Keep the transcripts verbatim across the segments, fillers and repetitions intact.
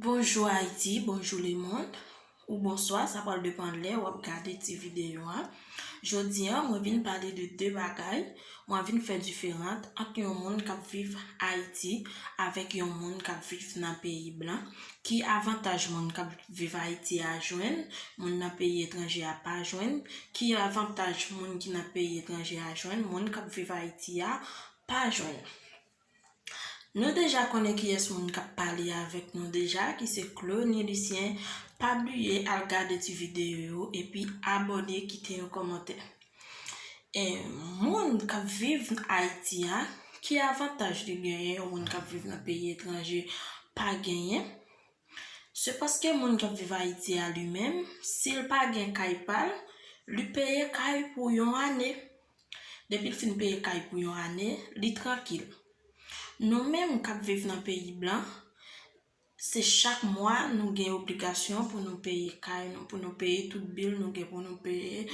Bonjou Ayiti, bonjou lemonn, ou bonswa, sa pral depann lè w ap gade ti videyo a. Jodi a, mwen vin pale de de bagay, mwen vin fè diferans ant yon moun k ap viv Ayiti avèk yon moun k ap viv nan peyi blan. Ki avantaj moun k ap viv Ayiti a jwenn, moun nan peyi etranje a pa jwenn? Ki avantaj moun ki nan peyi etranje a jwenn, moun k ap viv Ayiti a pa jwenn? Nou deja konnen kiyès moun k ap pale avèk nou deja, ki se Clony Lucien. Pa bliye al gade ti videyo yo epi abòne, kite yon kòmantè. E, moun k ap viv Ayiti a, ki avantaj li genyen, yon moun k ap viv nan peyi etranje pa genyen? Se paske moun k ap viv Ayiti a li menm, si l pa gen kay pa l, li peye kay pou yon ane. Depi l fin peye kay pou yon ane, li trankil. Nou menm k ap viv nan peyi blan, se chak mwa nou gen obligasyon pou nou peye kay nou, pou nou peye tout bil nou gen pou nou peye,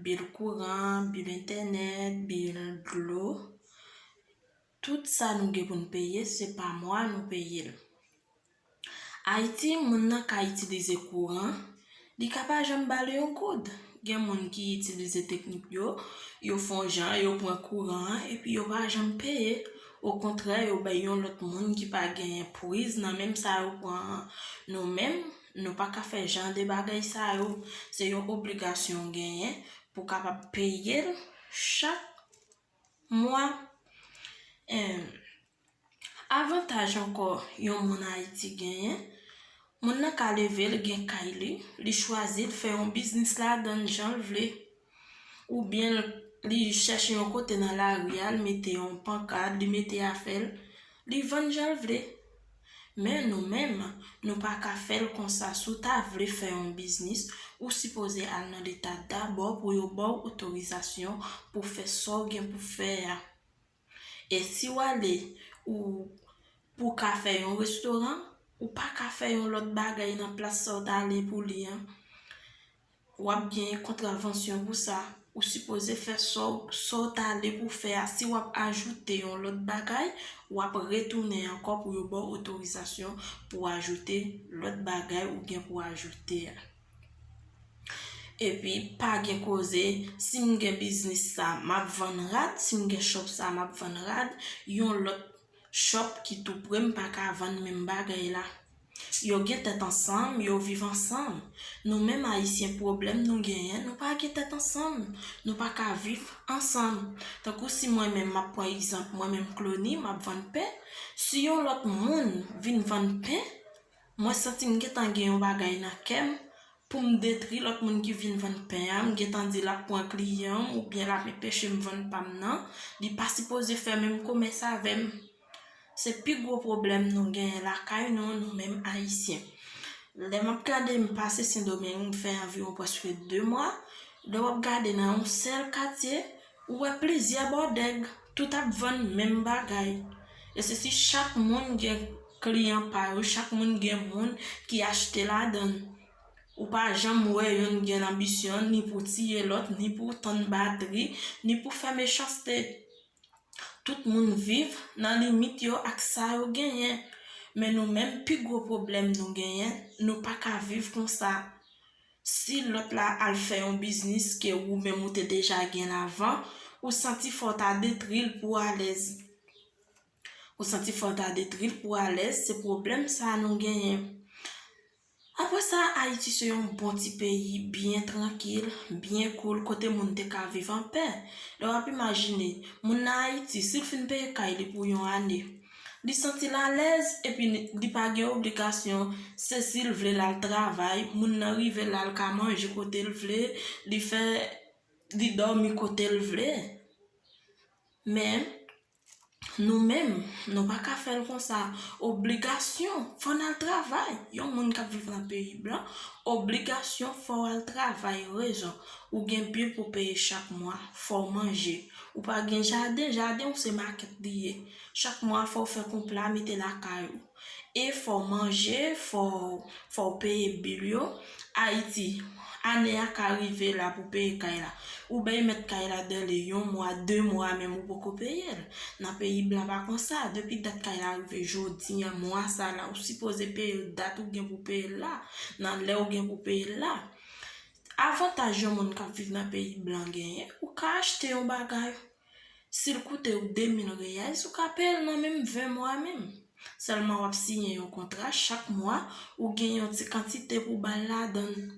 bil kouran, bil entènèt, bil dlo. Tout sa nou gen pou n peye, se pa mwa nou peye l. Ayiti, moun nan ka itilize kouran, li ka pa janm ba l yon goud. Gen moun ki itilize teknik yo, yo fè yon jan, yo pran kouran an, epi yo pa janm peye. Okontrè, yo bay yon lòt moun ki pa genyen priz nan menm sa yo pran an. Nou menm, nou pa ka fè jan de bagay sa yo. Se yon obligasyon w genyen pou w kapab peye l chak mwa. Em, avantaj ankò yon moun Ayiti genyen, moun nan ka leve, l gen kay li, li chwazi, l fè yon biznis ladan l jan l vle. Oubyen l, li chèche yon kote nan lari a, l mete yon pankat, li mete afè l, li vann jan l vle. Men nou menm, nou pa ka fè l konsa. Si w ta vle fè yon biznis, ou sipoze al nan Leta dabò pou yo ba w otorizasyon pou w fè sa w gen pou fè a. E si w ale, ou, pou w ka fè yon restoran, ou pa ka fè yon lòt bagay nan plas sa w t ale pou li an. W ap gen kontravansyon pou sa. Ou sipoze fè sa w, sa w t ale pou fè a. Si w ap ajoute yon lòt bagay, w ap retounen ankò pou yo ba w otorizasyon pou w ajoute lòt bagay ou gen pou ajoute a. Epi, pa gen koze, si m gen biznis sa, m ap vann rad, si m gen shop sa, m ap vann rad, yon lòt shop ki tou pre m pa ka vann menm bagay la. Yo gen tèt ansanm, yo viv ansanm. Nou menm Ayisyen, pwoblèm nou genyen, nou pa gen tèt ansanm. Nou pa ka viv ansanm. Tankou si mwen menm, m ap pran egzanp, mwen menm Clony, m ap vann pen. Si yon lòt moun vin vann pen, mwen santi m gentan gen yon bagay nan kè m pou m detri lòt moun ki vin vann pen an. M gentan di l ap pran kliyan m oubyen l ap enpeche m vann pa m nan. Li pa sipoze fè menm komès avè m. Se pi gwo pwoblèm nou genyen lakay nou, nou menm Ayisyen. Lè m ap gade, m pase Sendomeng, m fè anviwon prèske de mwa. Lè w ap gade nan yon sèl katye, ou wè plizyè bòdèg, tout ap vann menm bagay. E se si chak moun gen kliyan pa yo, chak moun gen moun ki achte ladan l. Ou pa janm wè yonn gen lanbisyon ni pou tiye lòt, ni pou tann batri, ni pou fè mechanste. Tout moun viv nan limit yo ak sa yo genyen. Men nou menm, pi gwo pwoblèm nou genyen, nou pa ka viv konsa. Si lòt la al fè yon biznis ke ou menm ou te deja gen l avan, ou santi fò w ta detri l pou w alèz. Ou santi fò w ta detri l pou w alèz, se pwoblèm sa a nou genyen. Apre sa, Ayiti se yon bon ti peyi, byen trankil, byen cool, kote moun te ka viv anpè. Lè w ap imajine, moun nan Ayiti, si l fin peye kay li pou yon ane, li santi l alèz, epi li, li pa gen obligasyon, se si l vle l al travay, moun nan rive la, l ka manje kote l vle, li fè, li dòmi kote l vle. Men, nou menm, nou pa ka fè l konsa. Obligasyon, fò n al travay. Yon moun k ap viv nan peyi blan, obligasyon, fò w al travay. Rezon, ou gen bil pou w peye chak mwa, fò w manje. Ou pa gen jaden, jaden w se makèt li ye. Chak mwa, fò w fè konpla, mete lakay ou. E fò w manje, fò, fò w peye bil yo. Ayiti, Ane a ka rive la pou peye kay la. Ou bay mèt kay la dèle yon mwa, de mwa menm ou poko peye l. Nan peyi blan pa konsa. Depi dat kay la rive jodi a, mwa sa la, ou sipoze peye l dat ou gen pou peye l la, nan lè ou gen pou peye l la. Avantaj yon moun k ap viv nan peyi blan genyen, ou ka achte yon bagay. Si l koute w de mil reyais, ou ka peye l nan menm ven mwa menm. Sèlman w ap siyen yon kontra, chak mwa, ou gen yon ti kantite pou ba l ladan l.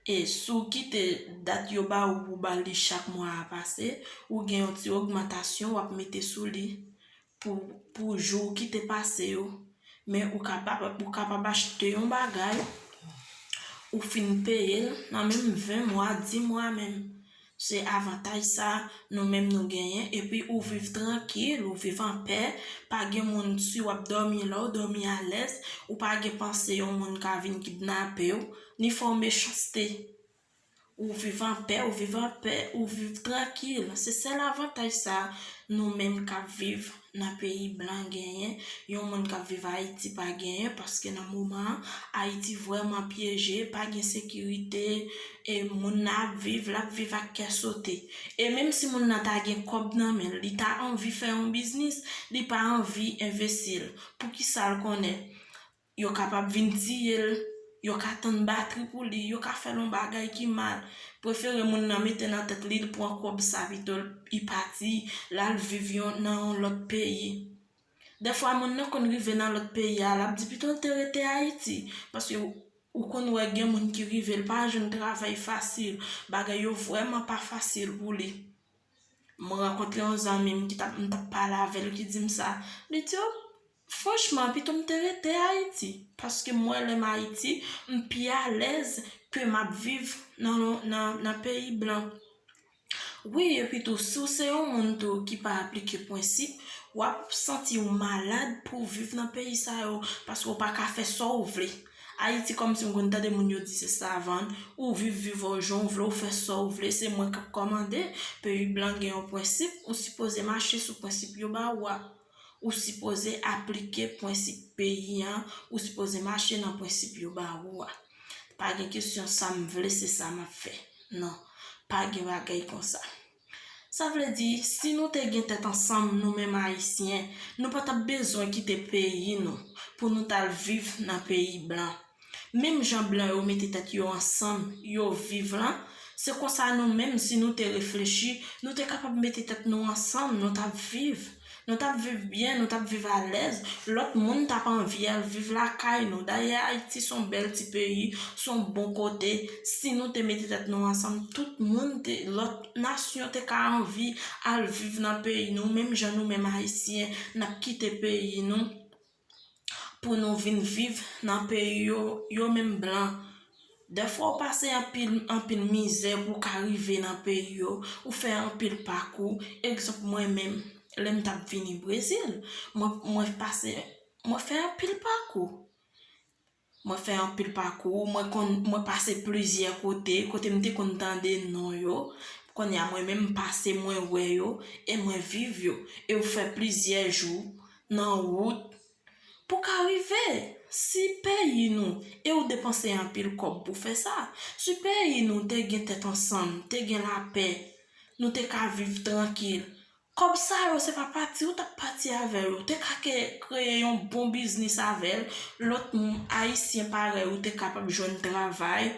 E si w kite dat yo ba ou pou ba li chak mwa a pase, ou gen yon ti ogmantasyon w ap mete sou li pou, pou jou ki te pase yo. Men ou kapab, ou kapab achte yon bagay, ou fin peye l nan menm ven mwa, di mwa menm. Se avantaj sa nou menm nou genyen, epi ou viv trankil, ou viv anpè, pa gen moun, si w ap dòmi la, ou dòmi alèz, ou pa gen panse yon moun ka vin kidnape w, ni fè w mechanste. Ou viv anpè, ou viv anpè, ou viv trankil. Se sèl avantaj sa nou menm k ap viv nan peyi blan genyen. Yon moun k ap viv Ayiti pa genyen, paske nan moman an, Ayiti vrèman pyeje, pa gen sekirite, e moun nan ap viv, l ap viv ak kè sote. E menm si moun nan ta gen kòb nan men l, li ta anvi fè yon biznis, li pa anvi envesti l. Poukisa l konnen? Yo kapab vin tiye l, yo ka tann batri pou li, yo ka fè l yon bagay ki mal. Prefere moun nan mete nan tèt li, l pran kòb sa, pito l, li pati, l al viv yon, nan yon lòt peyi. Dèfwa, moun nan konn rive nan lòt peyi a, l ap di pito l te rete Ayiti. Paske ou, ou konn wè gen moun ki rive, l pa jwenn travay fasil. Bagay yo vrèman pa fasil pou li. Mwen rankontre yon zanmi m ki t ap, m t ap pale avè l, ki di m sa. Li di, o, franchman, pito m te rete Ayiti, paske m wè lè m Ayiti, m pi alèz ke m ap viv nan, nan, nan peyi blan. Wi, epi tou, si w se yon moun tou ki pa aplike prensip, w ap santi w malad pou w viv nan peyi sa yo, paske w pa ka fè sa w vle. Ayiti, kòmsi m konn tande moun yo di se savann, ou viv, viv ou jan w vle, ou fè sa w vle, se mwen k ap kòmande. Peyi blan gen yon prensip, ou sipoze mache sou prensip yo ba ou a. Ou sipoze aplike prensip peyi an, ou sipoze mache nan prensip yo ba ou a. Pa gen kesyon sa m vle, se sa m ap fè. Non, pa gen bagay konsa. Sa vle di, si nou te gen tèt ansanm, nou menm Ayisyen, nou pa t ap bezwen kite peyi nou pou nou t al viv nan peyi blan. Menm jan blan yo mete tèt yo ansanm, yo viv lan, se konsa nou menm, si nou te reflechi, nou te kapab mete tèt nou ansanm, nou t ap viv. Nou t ap viv byen, nou t ap viv alèz. Lòt moun t ap anvi al viv lakay nou. Dayè, Ayiti s on bèl ti peyi, s on bon kote. Si nou te mete tèt nou ansanm, tout moun te, lòt nasyon te ka anvi al viv nan peyi nou, menm jan nou menm Ayisyen, n ap kite peyi nou pou nou vin viv nan peyi yo, yo menm blan. Dèfwa ou pase anpil, anpil mizè pou w ka rive nan peyi yo, ou fè anpil pakou. Egzanp, mwen menm, lè m t ap vini Brezil, mwen, mwen pase, mwen fè anpil pakou. Mwen fè anpil pakou, mwen konn, mwen pase plizyè kote, kote m te konn tande non yo. Kounye a, mwen menm, m pase, mwen wè yo, e mwen viv yo. E ou fè plizyè jou nan wout pou ka rive. Si peyi nou, e ou depanse anpil kòb pou fè sa, si peyi nou te gen tèt ansanm, te gen lapè, nou te ka viv trankil. Kòb sa yo, se pa pati ou t ap pati avè l. Ou te ka ke-, kreye yon bon biznis avè l. Lòt moun, Ayisyen parèy ou te kapab jwenn travay.